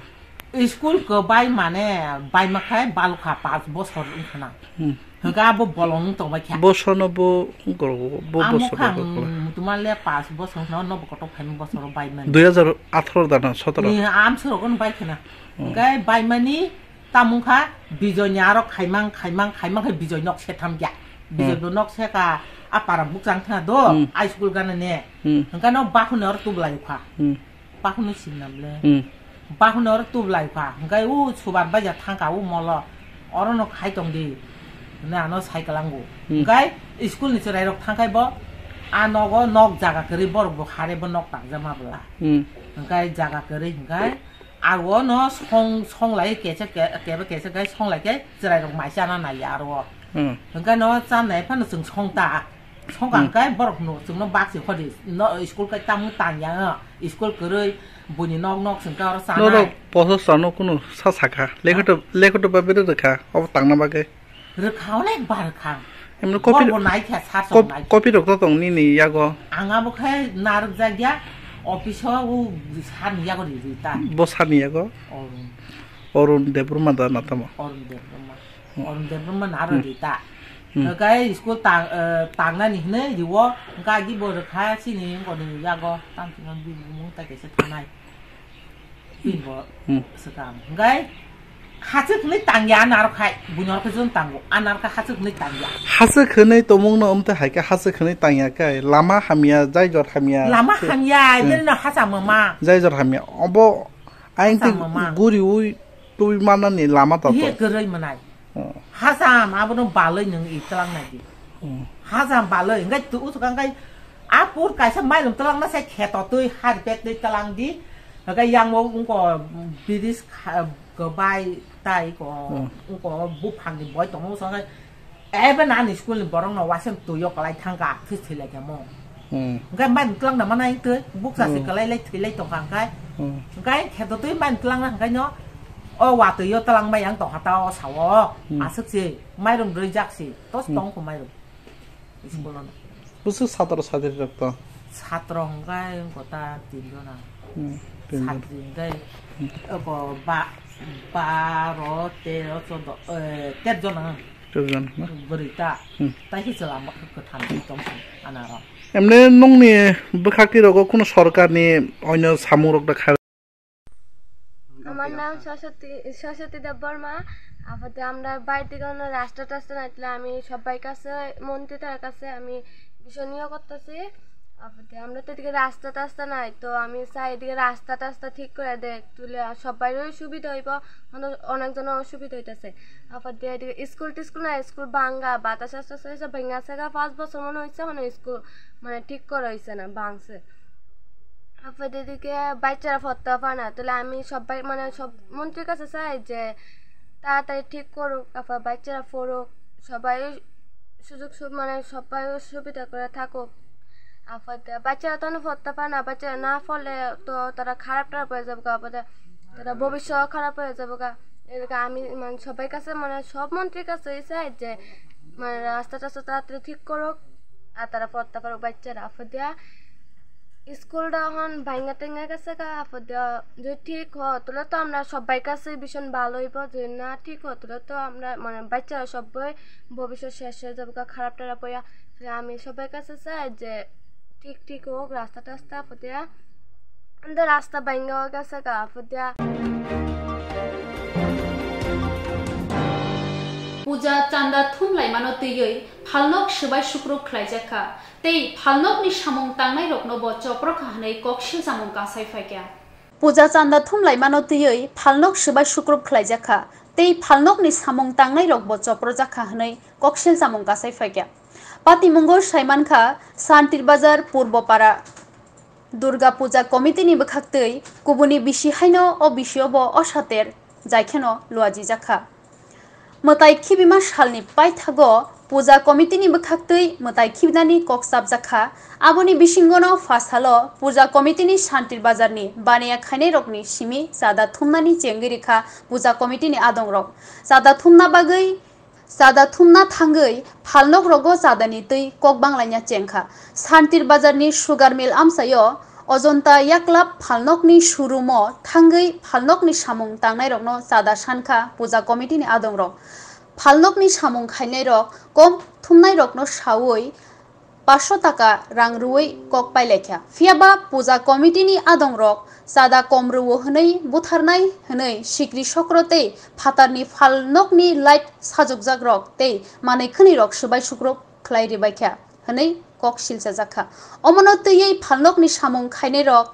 School kwbai mane bai ma khai balukha pas bosor wngkhana. Hmm. Hwnkhe abo bolong wng tongbai kha. Bosor no bo gorok bo Amo bosor kha, no gorok. Mutumal le pas bosor no, no bo kotok phaima bosor bai mani. Dui hajar atharo dana sotoro. Ni am sorok no bai khana. Hmm. Hwnkhe bai mani tamung kha Bijoy ni aro khaimang, khaimang, khaimang khe Bijoy nok setham ya. Bijoy Hmm. bo nok seka a para bukchang thana do, Hmm. high school gana ne. Hmm. Hwnkhe no bakhuni aro tublai kha. Hmm. Bakhuni sinam le. Hmm. Bakhuni oro tublai pha, hwnkhe u subar baija thangka u molo, oro no khai tong di, hwnwi ano sai kwlango. Hmm. Hwnkhe school ni chwrai rok thangkhai bo, a nogo nok jaga kwrwi borok bo hare bo nok tangjama bwla. Hmm. Hwnkhe jaga kwrwi hwnkhe aro no song, song lai kesa ke-, kebe kesa khe song lai khe chwrai rok mai chana nai ya aro. Hmm. Hwnkhe no chanai phano chwng song ta. Songkang Hmm. kai borok no chwngno bak se khodi no school kai tamo tang ya, school kwrwi buini nok nok chwng kai oro chanai. Norok poso sano kunu sa sakha. Lekhoto, lekhoto ba bere rwkha. Obo tangna bagwi. Rwkha, onek bar rwkha. Emno kopi, Borok bo nai kha, sar kop-, song nai kha. Kopi rok to tong nini yago. Ang abo khai narwk jak ya, office o u sar ni yago ri ri ta. Bo sar ni yago? Orun. Orun Debbarma da na tamo? Orun Debbarma. Hmm. Orun Debbarma naro Hmm. di ta. Hmm. Hwnkhe school tang, eh, tangnani hwnwi riwo, hwnkhe agi bo rwkha chini wngkoni yago, tang chini bumung tai kaisa thanai. Bini bo Hmm. swkang. Hwnkhe hachwk hwnwi tangya a naro khai, buino khe jon tango, a naro khe hachwk hwnwi tangya. Hachwk hwnwi tongmung no wngte hai khe hachwk hwnwi tangya khe, lama hamya, jai jor hamya. Lama hamya, Hmm. bini no hacha mama. Jai jor hamya. Obo Aing Hacha twi mama. Guri ui twi manani lama to Ihe to. Kwrwi mwnai. Hmm. Hacham abono balwi nwng i twlang nai di. Hmm. Hacham balwi, hwnkhe tu-, usukang kai a pur kaisa mairum twlang na sai kheto twi hari pek twi twlang di. Hwnkhe yang bo wngko bidis kha-, kwbai tai ko Hmm. wngko buphang ni boi tongo usukang kai Ebe nani school ni borok no waisem twi o kwlai thang kha, thwi thwi lai kha mo. Hmm. Hwnkhe mai twlang da mana twi, bukcha se Hmm. kwlai lai thwi lai tong kha hwnkhe. Hmm. Hwnkhe kheto twi mai twlang na hwnkhe no, o wa twi o twlang mai yang tong kha ta o sa o. Hmm. Aswk se, mairum rwi jak se, tos Hmm. tong kho mairum. School no. Bwswk satro satri rok to? Satro hwnkhe wngkha ta tin jona. Hmm, tin jon. Satri hwnkhe Hmm. oko ba-, baro, tero, chodo, eh, ter jona. Ter jona, na? Bwrwi ta. Hmm. Tai se chwla ma kwtham twi tong si anaro. Emne nungni bwkhak twi rogo kuno sorkarni oino samung rok da kha? আমার নাম সরস্বতী, সরস্বতী দেববর্মা। আপাতত আমরা বাড়ি থেকে কোনো রাস্তা টাস্তা নাই, তাহলে আমি সবাই কাছে, মন্ত্রী তার কাছে আমি বিষয় নিয়ে করতেছি। আপাতত আমরা তো এদিকে রাস্তা টাস্তা নাই, তো আমি চাই এদিকে রাস্তা টাস্তা ঠিক করে দেয়, তুলে সবাইরও সুবিধা হইব, মানে অনেকজনেরও সুবিধা হইতেছে। আপাতত এদিকে স্কুল টিস্কুল নাই, স্কুল ভাঙ্গা, বাতাস আস্তে আস্তে হয়েছে, ভেঙে আছে গা, পাঁচ বছর মনে হয়েছে, এখনো স্কুল মানে ঠিক করা হয়েছে না, ভাঙছে। তারপর এদিকে বাচ্চারা পড়তে পারে না, তাহলে আমি সবাই, মানে, সব মন্ত্রীর কাছে চাই যে তাড়াতাড়ি ঠিক করুক, তারপর বাচ্চারা পড়ুক, সবাই সুযোগ সু-, মানে, সবাই সুবিধা করে থাকুক। তারপর তো বাচ্চারা তো পড়তে পারে না, বাচ্চারা না পড়লে তো তারা খারাপ টারাপ হয়ে যাবে গা, তারপরে তারা ভবিষ্যৎ খারাপ হয়ে যাবে গা। এদিকে আমি, মানে, সবাই কাছে, মানে, সব মন্ত্রীর কাছেই চাই যে, মানে, রাস্তা টাস্তা তাড়াতাড়ি ঠিক করুক, আর তারা পড়তে পারুক বাচ্চারা। তারপর দিয়া স্কুলটা এখন ভাঙ্গা টেঙ্গা গেছে গা, তারপর দিয়া যদি ঠিক হয়, তাহলে তো আমরা সবাই কাছে ভীষণ ভালো হইব, যদি না ঠিক হয়, তাহলে তো আমরা, মানে, বাচ্চারা সবাই ভবিষ্যৎ শেষ হয়ে যাবে গা, খারাপ টারাপ হইয়া। তাহলে আমি সবাই কাছে চাই যে ঠিক ঠিক হোক রাস্তা টাস্তা, তারপর দিয়া আমাদের রাস্তা ভাঙ্গা গেছে গা, তারপর দিয়া Puja chanda thum laimano twiwi phalnok swbai sukrup khlaijak kha, tei phalnokni samung tangnairokno bo chopro kha hwnwi kok silchamung kasai phaikha. Puja chanda thum laimano twiwi phalnok swbai sukrup khlaijak kha, tei phalnokni samung tangnairok bo choprojak kha hwnwi kok silchamung kasai phaikha. Patimungo saimankha Santir Bazar Purbo Para Durga Puja Committee ni bwkhaktwi kubuni bisi haino o bisio bo o sater jaikheno luajijak kha. Mwtai khibima salni paithago Puja committee ni bwkhaktwi mwtai khibnani kok chapjak kha. Aboni bisingono pha salo Puja committee ni Santir Bazar ni baniya khainairokni simi chada thumnani chengwi rikha Puja committee ni adongrok. Chada thumna bagwi, chada thumna thangwi phalnokrogo chadani twi kok banglaina chengkha. Santir Bazar ni Sugar Mill amchaio Ajanta Yaklap phalnokni showroom o thangwi phalnokni samung tangnairokno chada sankha Puja committee ni adongrok. Phalnokni samung khainairok kok thumnairokno saui paanch sho taka rang rwui kok pailaikha. Phiyaba Puja committee ni adongrok chada kom rwo hwnwi butharnai hwnwi sikri sokro tei phatarni phalnokni light sajokjakrok tei manwi khwnwirok swbai sukrup khlai rwbaikha hwnwi kok silchajakha. Omono twiwi phalnokni samung khainairok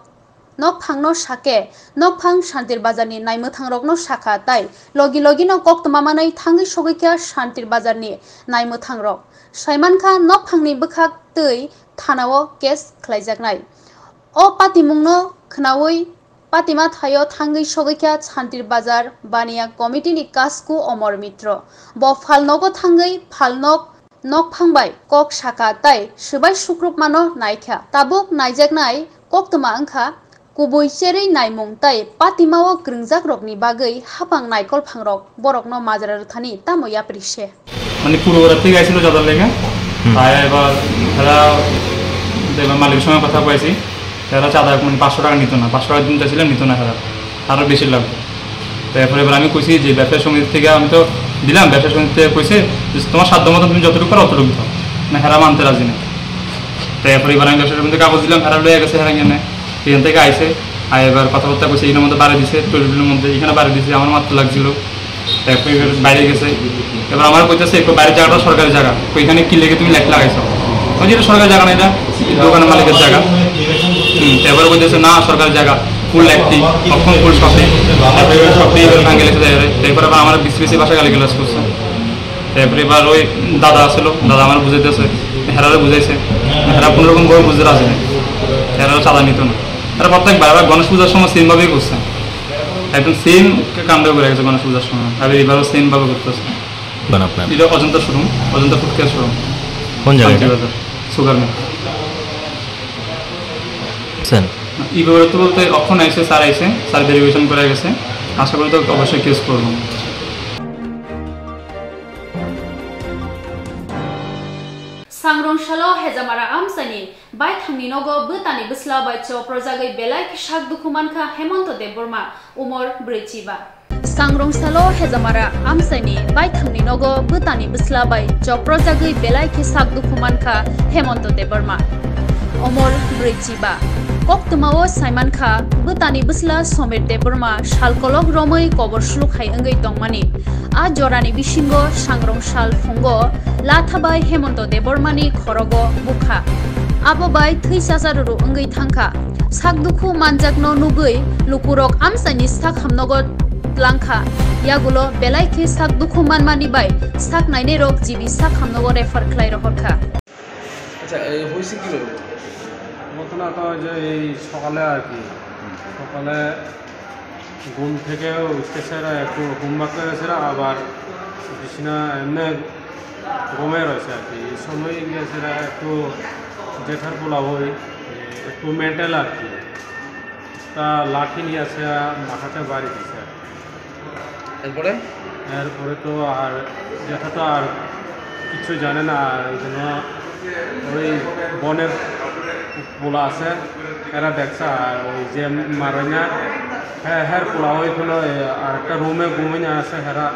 nokphangno sake, nokphang Santir Bazarni naimwthangrokno sakha, tai logi logino koktwma manwi thangwi sogwikha Santir Bazarni naimwthangrok. Saimankha, nokphangni bwkhak twi thanao case khlaijaknai. O patimungno khnaui patima thaio thangwi sogwikha Santir Bazar Baniya Committee ni kasku Omor Mitro. Bo phalnogo thangwi phalnok nokphang bai kok sakha tai swbai sukrupmano naikha. Tabuk naijaknai koktwma wngkha kubui cherwi naimung tai patimao kwrwngjakrokni bagwi hapang naikolphangrok borokno majra rwthani tamo yapri se. মানে পূর্ববর্তী থেকে আইছিল চাঁদার লেগে। হুম। তাই এবার তারা এবার মালিকের সঙ্গে কথা কয়েছি, তারা চাঁদা মানে পাঁচশো টাকা নিত না, পাঁচশো টাকা দিন চাইছিলাম, নিত না তারা, আরও বেশি লাগবে। তারপরে এবার আমি কইছি যে ব্যবসায়ী সমিতি থেকে আমি তো দিলাম, ব্যবসায়ী সমিতি থেকে কইছে যে তোমার সাধ্য মতন তুমি যতটুকু পারো অতটুকু দাও, না হেরা মানতে রাজি নেই। তারপরে এবার আমি ব্যবসায়ী সমিতিতে কাগজ দিলাম, হেরা লইয়া গেছে, হেরা গিয়ে নেয়। এখান থেকে আইছে, আর এবার কথাবার্তা কইছে, এখানের মধ্যে বাড়ি দিছে, টুরিজমের মধ্যে এখানে বাড়ি দিছে, আমার মাত্র লাগছিল। তারপরে এবার বাইরে গেছে, এবার আমার কইতেছে একটু বাইরের জায়গাটা সরকারি জায়গা, তো এখানে কি লেগে তুমি লাইট লাগাইছো? ওই যেটা সরকারি জায়গা না, এটা দোকানের মালিকের জায়গা। হুম, তারপরে কইতেছে না, সরকারি জায়গা, ফুল লাইট, অখন ফুল শপিং, শপিং এবার ভাঙে লেগেছে। তারপরে আবার আমার বিসি বিসি ভাষা গালি গালাজ করছে। তারপরে এবার ওই দাদা আসলো, দাদা আমার বুঝাইতেছে, হেরারে বুঝাইছে, হেরা কোনো রকম করে বুঝতে রাজি নেই, হেরারও চাঁদা নিত না। এরা প্রত্যেকবার আবার গণেশ পূজার সময় সেম ভাবেই করছে, একদম সেম কাণ্ড করে গেছে গণেশ পূজার সময়, আবার এবারও সেম ভাবে করতেছে। দোকান আপনার? এটা Ajanta showroom, Ajanta food care showroom. কোন জায়গায় এটা? Shantibazar, sugar mill. স্যার। এই ব্যাপারে তো বলতে অক্ষণ আইসে, স্যার আইসে, স্যার ভেরিফিকেশন করে গেছে। আশা করি তো অবশ্যই কেস করবো। Sangrong salo Hejamara amchaini baithangni nogo bwtani bwsla bai choprojagwi belai khe sak dukhu mankha Hemanta Debbarma, umor brwi chiba. Sangrong salo Hejamara amchaini baithangni nogo bwtani bwsla bai choprojagwi belai khe sak dukhu mankha Hemanta Debbarma, umor brwi chiba. Koktwmao saimankha, bwtani bwsla Somir Debbarma salkolok romwi kobor sluk hai wngwi tongmani. A jorani bisingo sangrong sal phungo latha bai Hemanta Debbarmani khorogo bukha. Abo bai thwi chacharuru wngwi thangkha. Sak dukhu manjakno nugwi lukurok amchaini sak hamnogo tlangkha. Yagulo belai khe sak dukhu manmani bai sak nainairok G B sak hamnogo refer khlai rohorkha. আচ্ছা, এই হয়েছে কিভাবে? ঘটনা তো ওই যে এই সকালে আর কি, সকালে ঘুম থেকে উঠতেছে এরা, একটু ঘুম ভাঙতে গেছে এরা, আবার বিছনা এমনি ঘুমিয়ে রয়েছে আর কি। এই সময় গিয়েছে এরা একটু জেঠার পোলা ওই একটু মেন্টাল আর কি, তা লাঠি নিয়ে আছে, মাথাতে বাড়ি দিছে আর কি। এরপরে? এরপরে তো আর জেঠা তো আর কিচ্ছু জানে না, আর ওই জন্য ওই বনের পোলা আছে, এরা দেখছে, আর ওই যে মারে না, হ্যাঁ, হ্যাঁ, পোলা ওই কোনো আর একটা রুমে ঘুমিয়ে আছে, হেরা,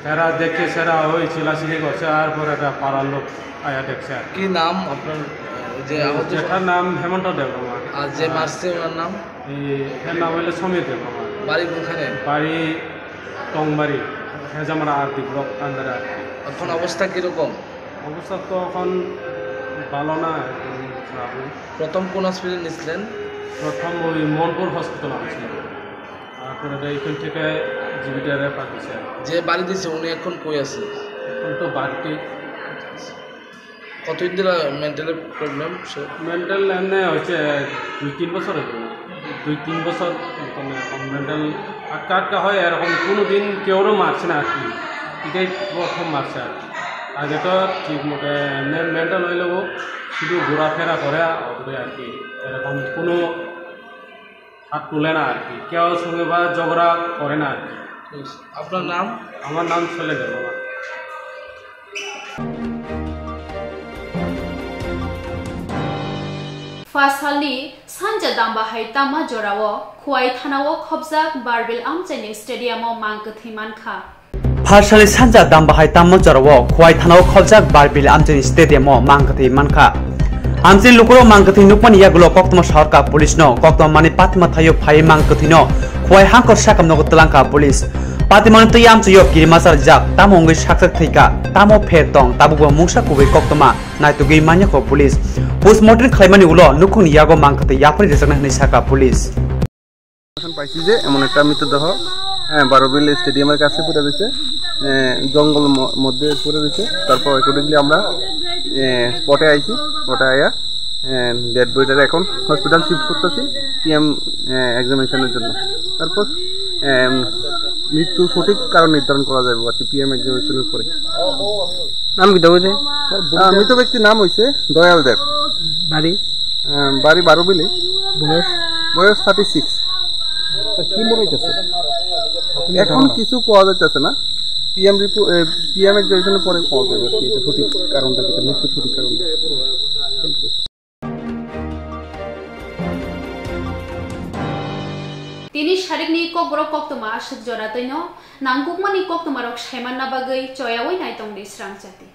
হেরা দেখে সেরা ওই চিলাচিলি করছে, আর পরে একটা পাড়ার লোক আয়া দেখছে আর কি। কি নাম আপনার, আহ, যে আহত? জেঠার নাম হেমন্ত দেববর্মা। আর যে মারছে ওনার নাম? এই, এর নাম হইলো সমীর দেববর্মা। বাড়ি কোনখানে? বাড়ি টংবাড়ি, হেজামারা আর ডি ব্লক আন্ডারে আর কি। এখন অবস্থা কিরকম? অবস্থা তো এখন ভালো না, এখন খারাপই। প্রথম কোন হসপিটালে নিয়েছিলেন? প্রথম ওই মনপুর হসপিটাল আনছিল, তারপরে তো এখান থেকে জিবিটারে পাঠিয়েছে। যে বাড়ি দিছে উনি এখন কই আছে? এখন তো বাড়িতেই। কতদিন ধরে মেন্টালি প্রবলেম সে? মেন্টাল এমনি হচ্ছে দুই তিন বছর হইল, দুই তিন বছর মানে মেন্টাল আটকা আটকা হয়, এরকম কোনো দিন কেউরও মারছে না আর কি, এটাই প্রথম মারছে আর কি। আগে তো ঠিক মতো মে-, মেন্টাল হইলেও শুধু ঘোরাফেরা করে, ওগুলোই আর কি। এরকম কোনো হাত তুলে না আর কি, কেউ সঙ্গে বা ঝগড়া করে না আর কি। আপনার নাম? আমার নাম সৈলেন্দ্র বাবা। Phasalni sanja damba hai tama jorao Khowai thanao khobjak Barbil amchaini stadium-o mang kwthwi mankha. Phasalni sanja damba hai tama jorao Khowai thanao khobjak Barbil amchaini stadium-o mang kwthwi mankha. Amchaini lukurok mang kwthwi nukmani yagulo koktwma sahorkha police-no, koktwma mani patima thaio phai mang kwthwino Khowai hangkor sakam nogo twlangkha police. Patimani twi amchaio kirima charijak, tamo wngwi saksak thwikha, tamo pher tong, tabukbo mungsa kubui koktwma naitugwi manyakho police. Postmortem khlaimani ulo nukhungni yago mang kwthwi yapri rwjaknai hwnwi sakha police. Information পাইছি যে এমন একটা মৃতদেহ, হ্যাঁ, বারোবিল স্টেডিয়ামের কাছে পড়ে রয়েছে, এ, জঙ্গল ম-, মধ্যে পড়ে রয়েছে। তারপর অ্যাকর্ডিংলি আমরা, এ, স্পটে আইছি, স্পটে আইয়া, এ, ডেড বডিটা এখন হসপিটাল শিফট করতেছি পিএম, এ, এক্সামিনেশনের জন্য। তারপর, এ, মৃত্যু সঠিক কারণ নির্ধারণ করা যাবে আর কি পিএম এক্সামিনেশনের পরে। নাম কি দাবি? আহ, মৃত ব্যক্তির নাম হইছে দয়াল দেব। বাড়ি? আহ, বাড়ি বারোবিলে। বয়স? বয়স থার্টি সিক্স। তা কি মনে হইতেছে? এখন কিছু পাওয়া যাইতেছে না। পিএম রিপোর্ট, পিএম এক্সামিনেশনের পরে পাওয়া যাবে আর কি, এটা সঠিক কারণটা কি, এটা মৃত্যুর সঠিক কারণ। Tini sarikni kokborok koktwma aswk jora twino nangkukmani koktwmarok saimanna bagwi choyaui naitongdi srangchati.